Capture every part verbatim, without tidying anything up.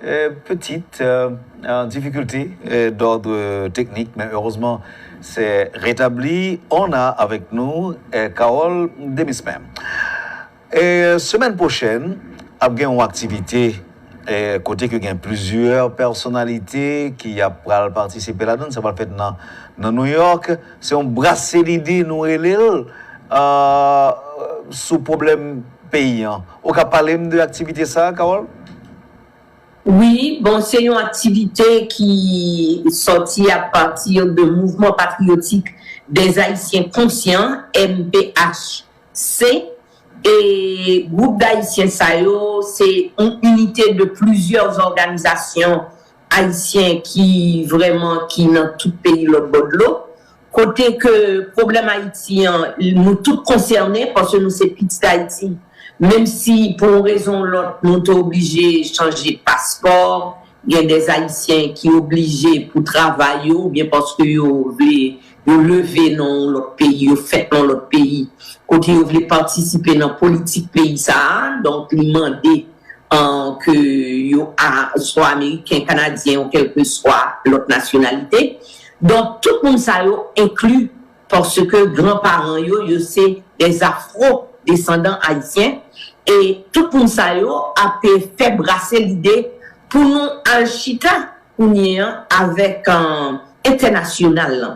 euh, petite euh, euh, difficulté euh, d'ordre technique, mais heureusement, c'est rétabli. On a avec nous euh, Carole Demismin. E semèn pwochèn, ap gen yon aktivite eh, kote ke gen plizyè pèsonalite ki ap pral patisipe ladan. Sa pral fèt nan, nan New York. Se yon brase lide nou rele l ah, sou pwoblèm peyi an. Ou ka pale m de aktivite sa, Carole? Wi, bon, se yon aktivite ki sòti apati de Mouvement Patriotique des Haïtiens Conscients, M P H C. E gwoup dayisyen sa yo, se yon inite de plizyè òganizasyon ayisyen ki vrèman ki nan tout peyi lòt bò dlo. Kote ke pwoblèm Ayiti an, nou tout konsène paske nou se pitit Ayiti. Menm si pou yon rezon ou lòt nou te oblije chanje paspò, gen de Ayisyen ki oblije pou travay yo oubyen paske yo vle yo leve nan yon lòt peyi, yo fèt nan yon lòt peyi, kote yo vle patisipe nan politik peyi sa a, donk li mande an ke yo a swa ameriken, kanadyen ou kèlkeswa lòt nasyonalite. Donk tout moun sa yo enkli paske granparan yo, yo se de afro desandan ayisyen e tout moun sa yo ap fè brase lide pou nou al chita kounye an avèk entènasyonal lan.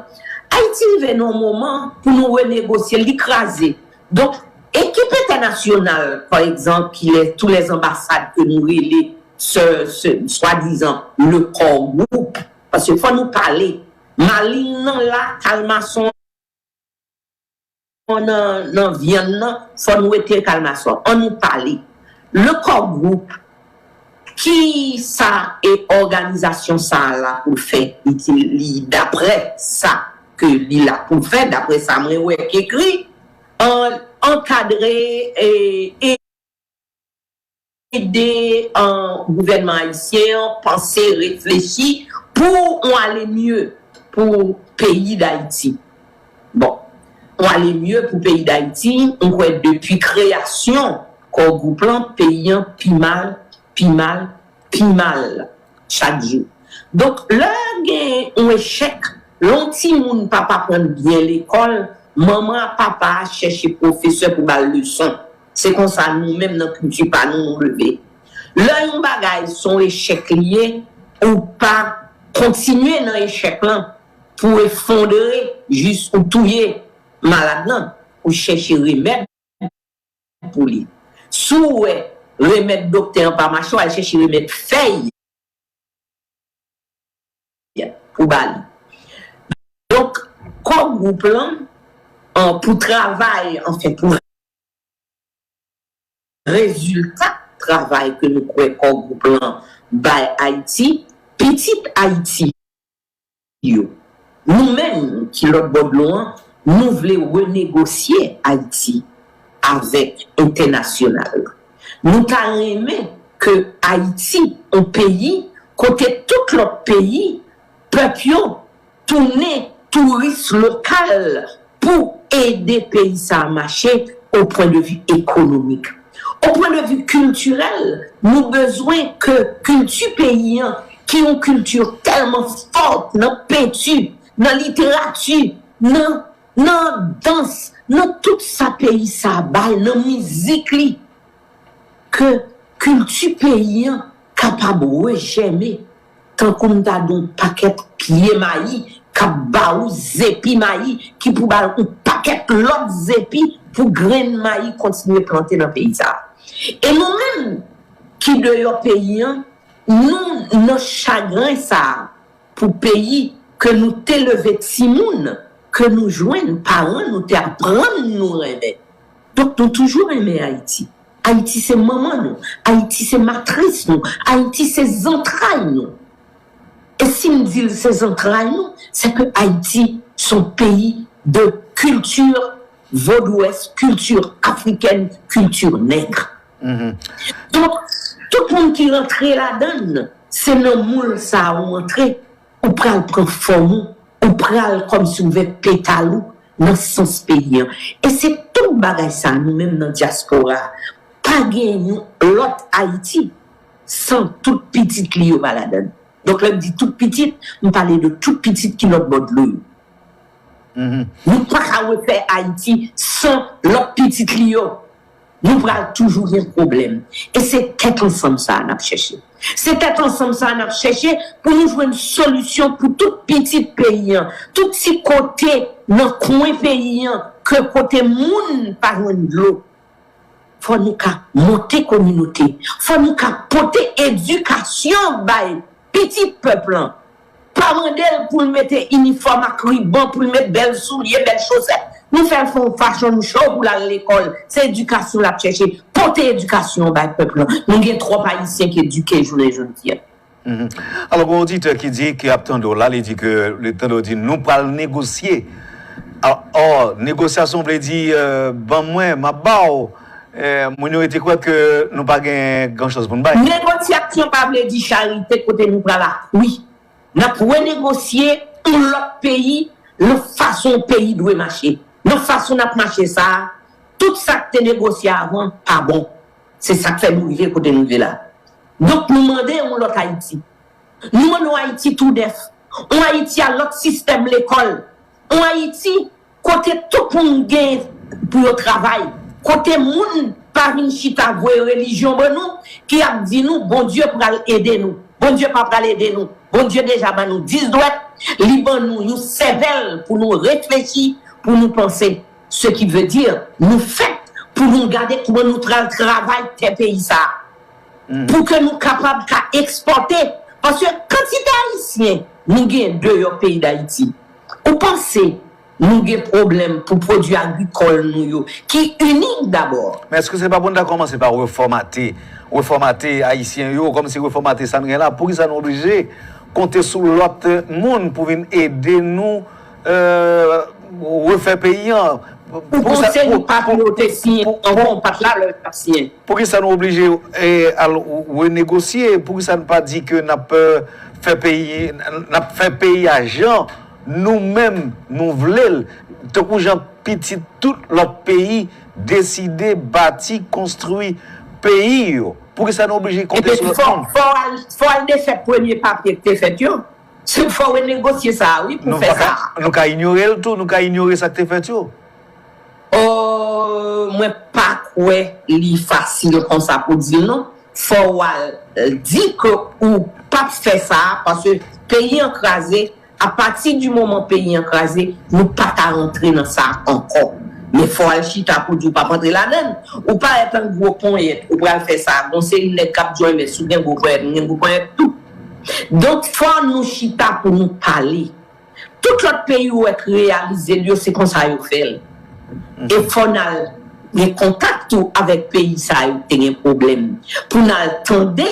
Ayiti rive nan yon moman pou nou renegosye, li kraze. Donk, ekip entènasyonal, pa egzanp, ki lè tou lè anbasad ke nou rele swadizan le core group, paske fò nou pale, malin nan la, kalmason nan, nan vyann nan, fò nou wete kalmason. Ann nou pale. Le core group, ki sa e òganizasyon sa a la pou l fè? Li, li daprè sa ke li la pou l fè, daprè sa mwen wè k ekri, an, ankadre e, e ede an gouvènman ayisyen an panse, reflechi pou yon ale mye pou peyi Dayiti. Bon, yon ale mye pou peyi Dayiti, m kwè depi kreyasyon kò gwoup lan, peyi an pi mal, pi mal, pi mal chak jou. Donk, lè gen yon echèk, lè yon timoun pa pa pran byen lekòl, manman ak papa a chèche pwofesè pou ba l leson. Se konsa nou menm nan kilti pa nou nou leve. Lè yon bagay se yon echèk li ye, ou pa kontinye nan echèk lan pou efondre jis ou touye malad lan, ou chèche remèd pou li. Si w wè remèd doktè an pa mache, w al chèche remèd fèy pou ba li. Donk, kò gwoup lan, pou travay, anfen, pou rezilta travay ke nou kwè kò gwoup lan bay Ayiti, pitit Ayiti yo, nou menm ki lòt bò dlo an, nou vle renegosye Ayiti avèk entènasyonal. Nou ta renmen ke Ayiti, yon peyi kote tout lòt peyi, pèp yo tounen touris lokal pou ede peyi sa a mache o pwen de vi ekonomik. O pwen de vi kiltirèl, nou bezwen ke kilti peyi an, ki yon kilti tèlman fò nan penti, nan literati, nan, nan dans, nan tout sa peyi sa a bay, nan mizik li, ke kilti peyi an kapab rejèmen tankou m ta di w pakèt pye mayi k ap ba ou zepi mayi ki pou ba l yon pakèt lòt zepi pou grenn mayi kontinye plante nan peyi sa a. E nou menm ki deyò peyi an, nou nan chagren sa a pou peyi ke nou te leve timoun, ke nou jwenn paran nou te aprann nou renmen. Donk nou toujou renmen Ayiti. Ayiti se manman nou. Ayiti se matris nou. Ayiti se zantray nou. E si m di l se zantray nou, se ke Ayiti se yon peyi de kilti vodouès, kilti afrikèn, kilti nèg. Donk, tout moun ki rantre ladan l, se nan moul sa a ou antre, ou pral pran fòm ou, ou pral kòmsi ouvè petal ou nan sans peyi an. E se tout bagay sa a nou menm nan dyaspora a, pa gen yon lòt Ayiti. san tout pitit li yo pa ladan l. Donk, lè m di tout pitit, m pale de tout pitit ki lòt bò dlo yo. Nou pa ka refè Ayiti san lòt pitit li yo. Nou pral toujou gen pwoblèm. E se tèt ansanm sa a n ap chèche. Se tèt ansanm sa a n ap chèche pou nou jwenn solisyon pou tout pitit peyi an, tout ti kote nan kwen peyi an ke kote moun pa jwenn dlo. Fò nou ka monte kominote. Fò nou ka pote edikasyon bay pitit pèp lan. Pa mande l pou l mete inifòm ak riban, pou l met bèl soulye, bèl chosèt. Nou fè l fè yon fashion show pou l al lekòl. Se edikasyon l ap chèche. Pote edikasyon bay pèp lan. Nou gen twòp Ayisyen k edike jounen jodi a. Alò, gen yon oditè ki di, ki ap tande w la, li di ke li tande w di nou pral negosye. Ò, negosyasyon vle di ban mwen, m ap ba w. Moun yo rete kwè ke nou pa gen gran chans pou n bay. Negosyasyon pa vle di charite kote nou pral akwi. N ap renegosye yon lòt peyi, nan fason yon peyi dwe mache. Nan fason n ap mache sa a, tout sa k te negosye avan pa bon. Se sa k fè nou rive kote nou rive la. Donk, nou mande yon lòt Ayiti. Nou mande yon Ayiti tou nèf. Yon Ayiti a lòt sistèm lekòl. Yon Ayiti kote tout moun gen pou yo travay. Kote moun pa vin chita voye relijyon ban nou, ki ap di nou Bondye pral ede nou. Bondye pa pral ede nou. Bondye deja ban nou dis dwèt, li ban nou yon sèvèl pou nou reflechi, pou nou panse. Ce qui veut dire, nou fèt pou nou gade kouman nou pral travay tè peyi sa a. Pou ke nou kapab ka ekspòte. Paske kantite Ayisyen nou gen deyò peyi Dayiti, ou panse nou gen pwoblèm pou pwodui agrikòl nou yo, ki inik dabò? Men èske se pa pou n ta kòmanse pa refòmate, refòmate Ayisyen yo, kòmsi refòmate sa n gen la? Poukisa nou oblije konte sou lòt moun pou vin ede nou refè peyi an. Ou panse nou pa pou yo te siyen ankò, ou pa t la lè yo t ap siyen? Poukisa nou oblije al renegosye? Poukisa n pa di ke n ap fè peyi, n ap fè peyi a jan nou menm nou vle l, tankou jan pitit tout lòt peyi deside bati, konstwi peyi yo? Poukisa nou oblije konte sou lòt moun? Epi fò, fò al, fò al defèt premye papye ki te fèt yo. Se fò renegosye sa a wi pou fè sa a. Nou ka inyore l tou, nou ka inyore sa k te fèt yo. Oh, mwen pa kwè li fasil konsa pou di l non. Fò w al di ke ou p ap fè sa a, paske peyi an kraze, apati di moman peyi an kraze, nou pa ka rantre nan sa a ankò. Men fò w al chita pou di w p ap antre ladan l. Ou parèt an gwo ponyèt, ou pral fè sa a, gon seri nèg k ap di w enben si w gen gwo ponyèt, m gen gwo ponyèt tou. Donk, fò nou chita pou nou pale. Tout lòt peyi ou wè k reyalize l yo, se konsa yo fè l. E fò n al gen kontak tou avèk peyi sa yo ki te gen pwoblèm, pou n al tande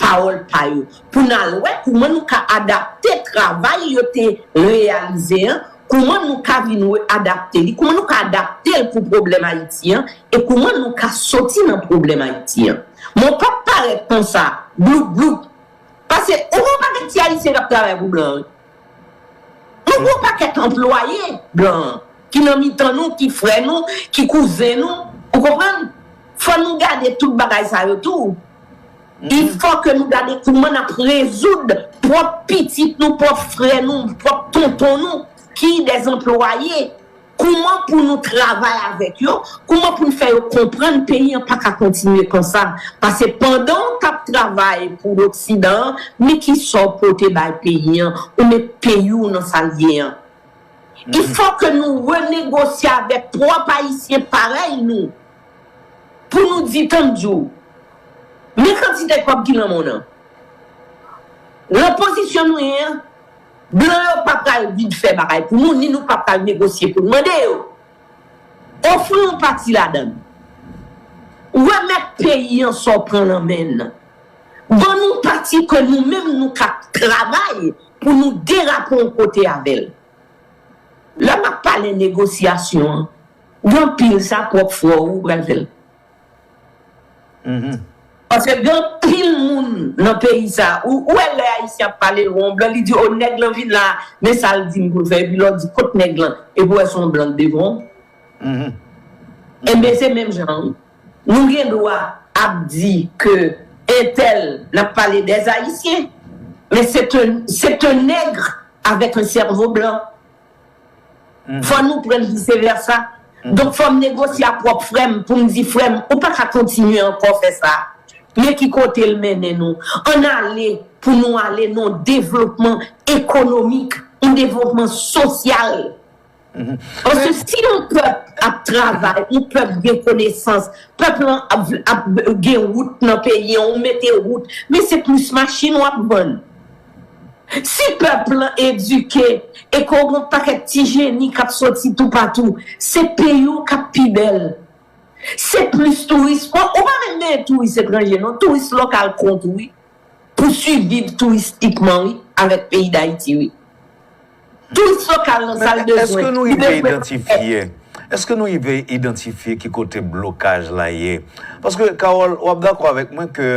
pawòl pa yo, pou n al wè kouman nou ka adapte travay yo te reyalize an, kouman nou ka vin adapte li, kouman nou ka adapte l pou pwoblèm Ayiti an, e kouman nou ka soti nan pwoblèm Ayiti an. Men w p ap parèt konsa, bloup bloup, Paske ou gen yon pakèt ti Ayisyen k ap travay pou blan an wi. Nou gen yon pakèt anplwaye blan an ki nan mitan nou, ki frè nou, ki kouzen nou. Ou konprann? Fò nou gade tout bagay sa yo tou. Il fò ke nou gade kouman n ap rezoud pwòp pitit nou, pwòp frè nou, pwòp tonton nou ki dèzanplwaye. Kouman pou nou travay avèk yo? Kouman pou n fè yo konprann peyi an pa ka kontinye konsa? Paske pandan w t ap travay pou loksidan an, men kisa w pote bay peyi an, ou met peyi w nan sa l ye an. Il fò ke nou renegosye avèk pwòp Ayisyen parèy nou. Pou nou di, tann m di w, men kantite kòb ki nan men w nan. Nan pozisyon nou ye an, blan yo pa pral vin fè bagay pou nou, ni nou pa pral negosye pou n mande yo. Ofri yon pati ladan l. Remèt peyi an sa w pran nan men n nan. Ban nou pati ke nou menm nou ka travay pou nou derape yon kote avè l. Lè m ap pale negosyasyon an, gen anpil sa pwòp frè w ou pral fè l. Paske gen anpil moun nan peyi sa, ou, ou wè lè Ayisyen ap pale, ou wè yon blan, li di, o, nèg lan vin la, men sa l di m pou l fè, epi lè w di, kot nèg lan, epi w wè se yon blan k devan w. Enben, se menm jan wi. Nou gen dwa ap di ke entèl, n ap pale des Haïtiens. Men c'est un, c'est un nègre avec un cerveau blanc. Fò nou pran l vice versa. Donk, fò m negosye ak pwòp frè m pou m di, frè m, ou pa ka kontinye ankò fè sa. Men ki kote l mennen nou. Ann ale pou nou ale nan yon devlopman ekonomik, yon devlopman sosyal. Paske si yon pèp ap travay, yon pèp gen konesans, pèp lan ap, ap gen wout nan peyi an, ou mete wout, men se plis machin w ap vann. Si pèp lan edike e ke w gen yon pakèt ti jeni k ap soti toupatou, se peyi w k ap pi bèl. Se plis touris. Ou, ou pa menm gen touris etranje, non. Touris lokal kont, wi. Pou siviv touristikman, wi, avèk peyi Dayiti, wi. Touris lokal lan, sa l bezwen. Èske nou rive idantifye? Èske nou rive idantifye ki kote blokaj la ye? Paske, Carole, w ap dakò avèk mwen ke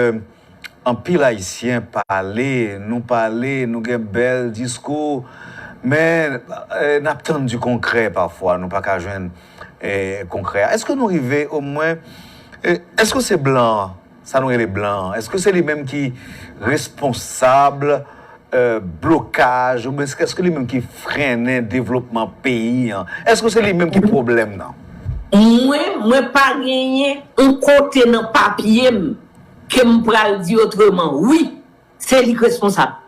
anpil Ayisyen pale, nou pale, nou gen bèl diskou, men eh, n ap tann di konkrè pafwa, nou pa ka jwenn eh, konkrè a. Èske nou rive omwen, eh, èske se blan an, sa nou rele blan an, èske se li menm ki responsab eh, blokaj, oubyen èske li menm ki frennen devlopman peyi an? Èske se li menm ki pwoblèm nan? Mwen, mwen pa genyen yon kote nan papye m ke m pral di otreman. Wi, se li k responsab.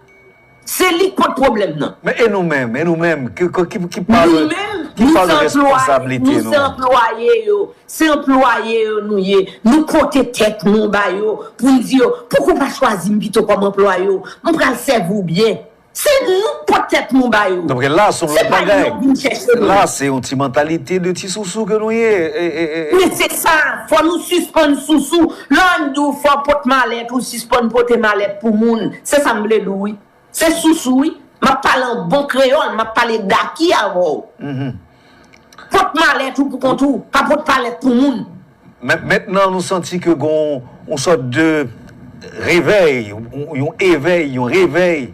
Se li k pot pwoblèm nan. Men e nou menm, e nou menm, ki, ki, ki, ki pa nou, ki pa nou responsablite nou? Nou se anplwaye yo. Se anplwaye yo nou ye. Nou pote tèt nou ba yo pou n di yo, pouki w pa chwazi m pito kòm anplwaye w? M pral sèvi w byen. Se nou k pot tèt nou ba yo. Donk la, se yon lòt bagay. Se pa yo k vin chèche nou. La, se yon ti mantalite de ti sousou ke nou ye. E, e, e, e. Men se sa, fò nou sispann sousou. Lè w di w fò pot malèt, ou sispann pote malèt pou moun. Se sa m vle di w, wi. Se sousou, wi. M ap pale an bon kreyòl, m ap pale daki avè w. Pot malèt ou pou kont ou, pa pot malèt pou moun. Men mentnan, nou santi ke gon yon sòt de revèy, yon, yon evèy, yon revèy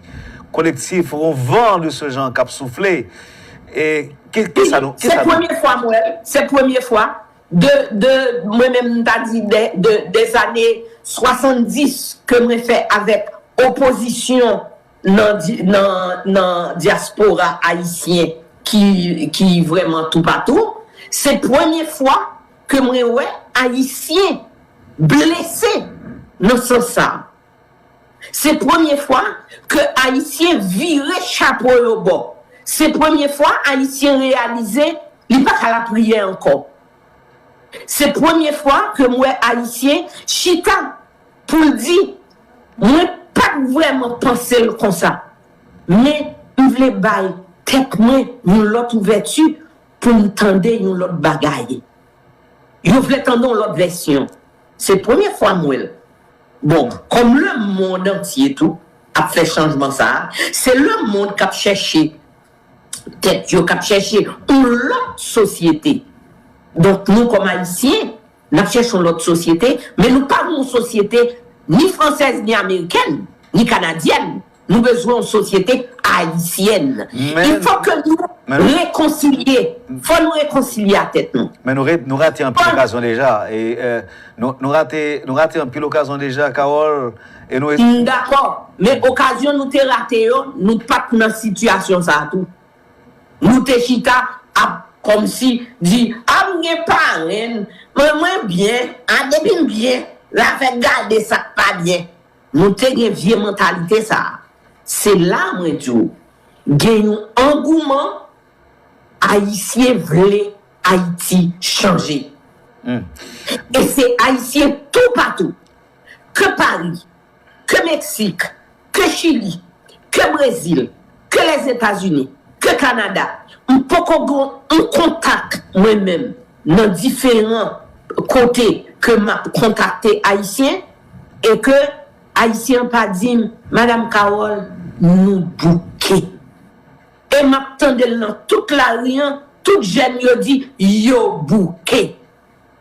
kolektif, yon van de se jan k ap soufle. E ki, ki sa nou, ki sa nou? Se premye fwa m wè l, se premye fwa. De, de, mwen menm, m ta di de, de, des années soixante-dix ke mwen fè avèk opozisyon nan, di- nan, nan dyaspora ayisyen ki, ki vrèman toupatou. Se premye fwa ke mwen wè Ayisyen blese nan sans sa. Se premye fwa ke Ayisyen vire chapo yo bò. Se premye fwa Ayisyen reyalize li pa ka lapriyè ankò. Se premye fwa ke m wè Ayisyen chita pou l di, mwen pa t vrèman panse l konsa, men m vle bay tèt mwen yon lòt ouvèti pou m tande yon lòt bagay. Yo vle tande yon lòt vèsyon. Se premye fwa m wè l. Bon, kòm lemonn antye tou ap fè chanjman sa a, se lemonn k ap chèche tèt yo, k ap chèche yon lòt sosyete. Donk, nou kòm Ayisyen, n ap chèche yon lòt sosyete, men nou pa gen yon sosyete ni fransèz, ni amerikèn, ni kanadyèn. Nou bezwen yon sosyete ayisyèn. Il faut que nou rekonsilye. Fò nou rekonsilye a tèt nou. Men nou, re- nou rate anpil okazyon deja. E, eh, nou, nou rate, nou rate anpil okazyon deja, Carole. E nou M dakò. Men okazyon nou te rate yo, nou pa t nan sitiyasyon sa a tou. Nou te chita ap kòmsi di, a m gen parenn, mwen, mwen byen, a depi m byen, la fè gade sa k pa byen. Nou te gen vye mantalite sa a. Se la mwen di w, gen yon angouman, Ayisyen vle Ayiti chanje. E se Ayisyen toupatou, ke Pari, ke Meksik, ke Chili, ke Brezil, ke Lèzetazini, ke Kanada, m poko gen yon kontak mwen menm nan diferan kote ke m ap kontakte Ayisyen e ke Ayisyen an pa di m, Madam Carole, nou bouke. E m ap tande l nan tout lari an, tout jèn yo di yo bouke.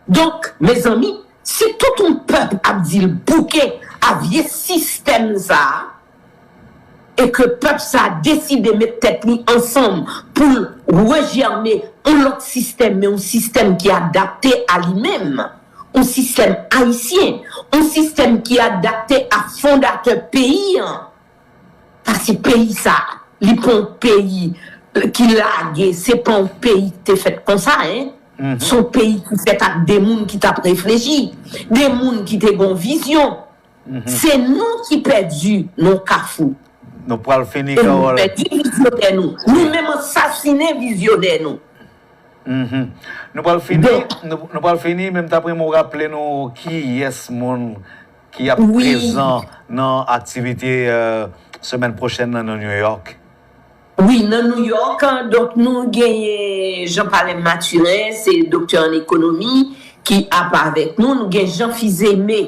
Donk, mezanmi, si tout yon pèp ap di l bouke a vye sistèm sa a, e ke pèp sa a deside met tèt li ansanm pou l rejèmen yon lòt sistèm, men yon sistèm ki adapte a li menm, yon sistèm ayisyen, yon sistèm ki adapte a fondatè peyi an. Paske peyi sa, li pa yon peyi ki lage, se pa yon peyi ki te fèt konsa, en. Se yon peyi ki fèt ak de moun ki t ap reflechi, de moun ki te gen yon vizyon. Se nou ki pèdi nan kafou. Nou pral fini, Carole. E nou pèdi vizyonè nou. Nou menm ansasinen vizyonè nou. Nou pral fini, nou pral fini, men m t ap renmen w raple nou kiyès moun ki ap prezan nan aktivite semèn pwochèn nan nan New York. Wi, nan New York, donk nou genyen Jean Palais Mathurin, se doktè an ekonomi ki ap avèk nou. Nou gen Jean Fils-Aimé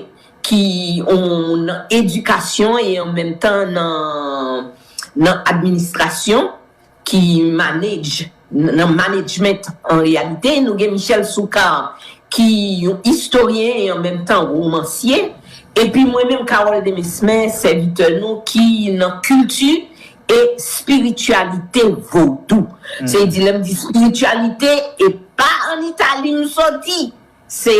ki nan edikasyon e an menm tan nan nan administrasyon, ki manage, nan management an reyalite. Nou gen Michel Soukar ki yon istoryen e an menm tan womansye. Epi mwen menm, Carole Demesmin, sèvitè nou ki nan kilti e espirityalite vodou. Se di lè m di espirityalite, e pa an Itali m soti. Se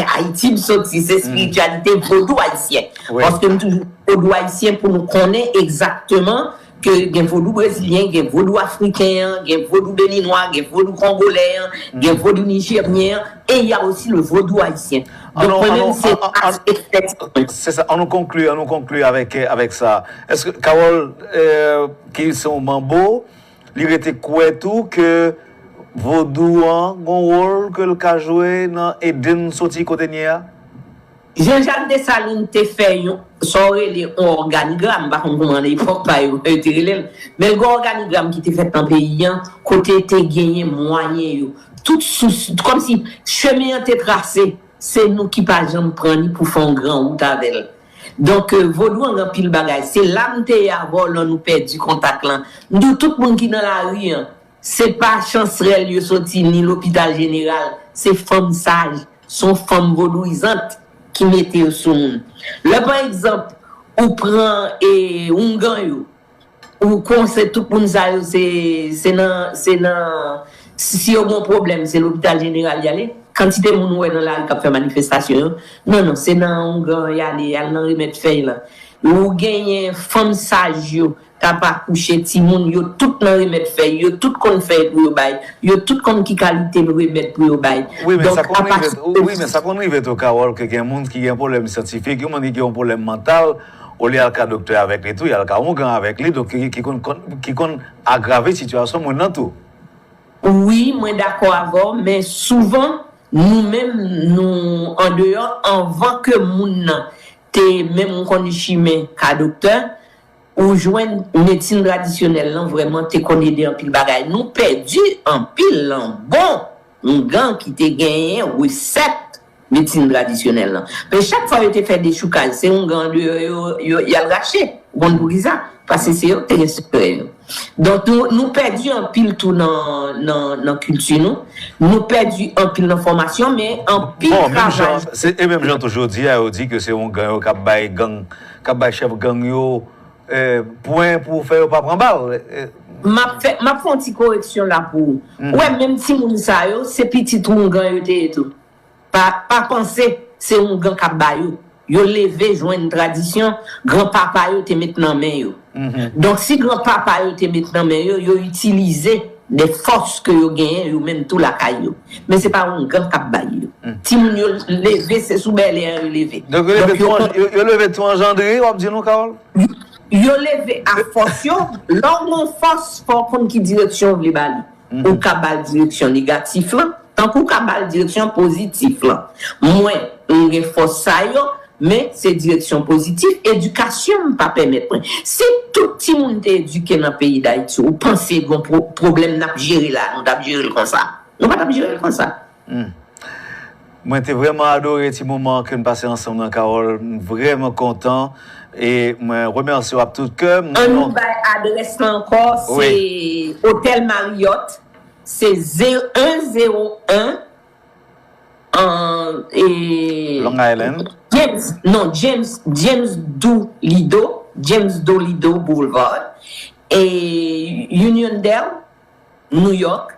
Ayiti m soti, se espirityalite vodou ayisyen. Paske m toujou vodou ayisyen pou nou konnen egzakteman ke gen vodou brezilyen, gen vodou afriken an, gen vodou beninwa, gen vodou kongolè an, gen vodou nijeryen an, e y a osi le vodou ayisyen. Donk mwen menm se aspè estètik mwen. Se sa, ann nou konkli, ann nou konkli avèk avèk sa. Èske Carole, ki se yon manbo, li rete kwè tou ke vodou an gon wòl ke l ka jwe nan ede n soti kote n ye a? Jean Jacques Dessalines te fè yon, sa w rele yon òganigram, m pa konn kouman nan epòk pa yo yo te rele l, men l gen yon òganigram ki te fèt nan peyi an, kote te genyen mwayen yo. Tout sous, kòmsi chemen an te trase, se nou ki pa janm pran li pou fè yon gran wout avè l. Donk, vodou an gen anpil bagay. Se la m te ye avè w lè nou pèdi kontak lan. M di w tout moun ki nan lari an, se pa Chansrèl yo soti ni Lopital Jeneral, se fanm saj, se yon fanm vodouyizant ki mete yo sou moun. Lè pa egzanp, ou pran e oungan yo, ou konse tout moun sa yo se se nan se nan si yo gon pwoblèm, se Lopital Jeneral y ale. Kantite moun ou wè nan lari k ap fè manifestasyon yo, non, non, se nan oungan y ale, y al nan remèd fèy lan. Ou genyen fanm saj yo, k ap akouche timoun, yo tout nan remèd fèy, yo tout konn fèy pou yo bay, yo tout konn ki kalite remèd pou yo bay. Wi, men sa konn rive tou, Carole, ke gen moun ki gen pwoblèm syantifik, yon moun ki gen yon pwoblèm mantal, olye al ka doktè avèk li tou, y al ka oungan avèk li, donk ki konn ki konn agrave sitiyasyon moun nan tou. Wi, mwen dakò avè w, men souvan, nou menm, nou andeyò, anvan ke moun nan te menm konn chimen ka doktè, ou jwenn medsin tradisyonèl lan vrèman te konn ede anpil bagay. Nou pèdi anpil lanbon oungan ki te genyen resèt medsin tradisyonèl lan. Men chak fwa yo te fè dechoukaj, se oungan andeyò yo, yo, y al rache. Ou konn poukisa? Paske se yo ki te gen sekrè yo. Donk, nou, nou pèdi anpil tou nan, nan, nan kilti nou. Nou pèdi anpil nan fòmasyon, men anpil travay. E menm jan tou jodi a, yo di ke se oungan yo k ap bay gang, k ap bay chèf gang yo pwen pou fè yo pa pran bal. M ap fè, m ap fè yon ti koreksyon la pou ou. Ou wè, menm timoun sa yo, se pitit oungan yo te ye tou. Pa, pa panse se oungan k ap ba yo. Yo leve jwenn tradisyon granpapa yo te met nan men yo. Donk, si granpapa yo te met nan men yo, yo itilize de fòs ke yo genyen yo menm tou lakay yo. Men se pa oungan k ap bay yo. Timoun yo leve, se sou bèlè an yo leve. Donk, yo leve tou anjandri, w ap di nou, Carole? Yo leve ak fòs yo. Lè w gen fòs, fò w konn ki direksyon w vle ba li. Ou ka ba l direksyon negatif lan, tankou w ka ba l direksyon pozitif lan. Mwen, m gen fòs sa yo, men se direksyon pozitif, edikasyon m pa pèmèt mwen. Si tout timoun te edike nan peyi Dayiti, ou panse gon pwoblèm n ap jere la, nou t ap jere l konsa? Nou pa t ap jere l konsa. Mwen te vrèman adore ti moman ke n pase ansanm nan, Carole. M vrèman kontan e mwen remèsye w ak tout kè m. An nou bay adrès la ankò, se Hotel Marriott, se en zewo en Long Island. James, non, James, James Dolido, James Dolido Boulevard, e Uniondale, New York,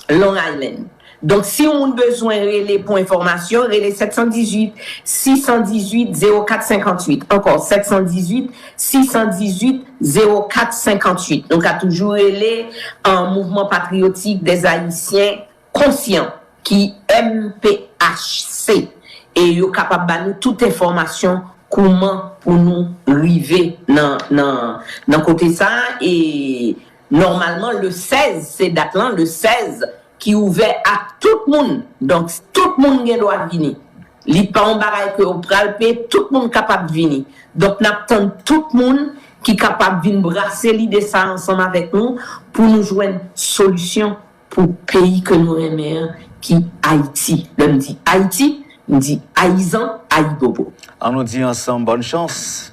Long Island. Donk, si yon moun bezwen rele pou enfòmasyon, rele sèt san dizuit, sis san dizuit, zewo kat senkanntuit. Ankò, sèt san dizuit, sis san dizuit, zewo kat senkanntuit. Nou ka toujou rele an Mouvman Patriyotik dè Ayisyen Konsyan, ki M P H C. E yo kapab ba nou tout enfòmasyon kouman pou nou rive nan, nan, nan kote sa a. E nòmalman, le sèz, se dat lan, le sèz, ki ouvè a tout moun. Donk, tout moun gen dwa vini. Li pa yon bagay ke yo pral peye, tout moun kapab vini. Donk, n ap tann tout moun ki kapab vin brase lide sa a ansanm avèk nou pou nou jwenn solisyon pou peyi ke nou renmen an, ki Ayiti. Lè m di Ayiti, m di Ayizan, Ayibobo. An nou di ansanm bòn chans.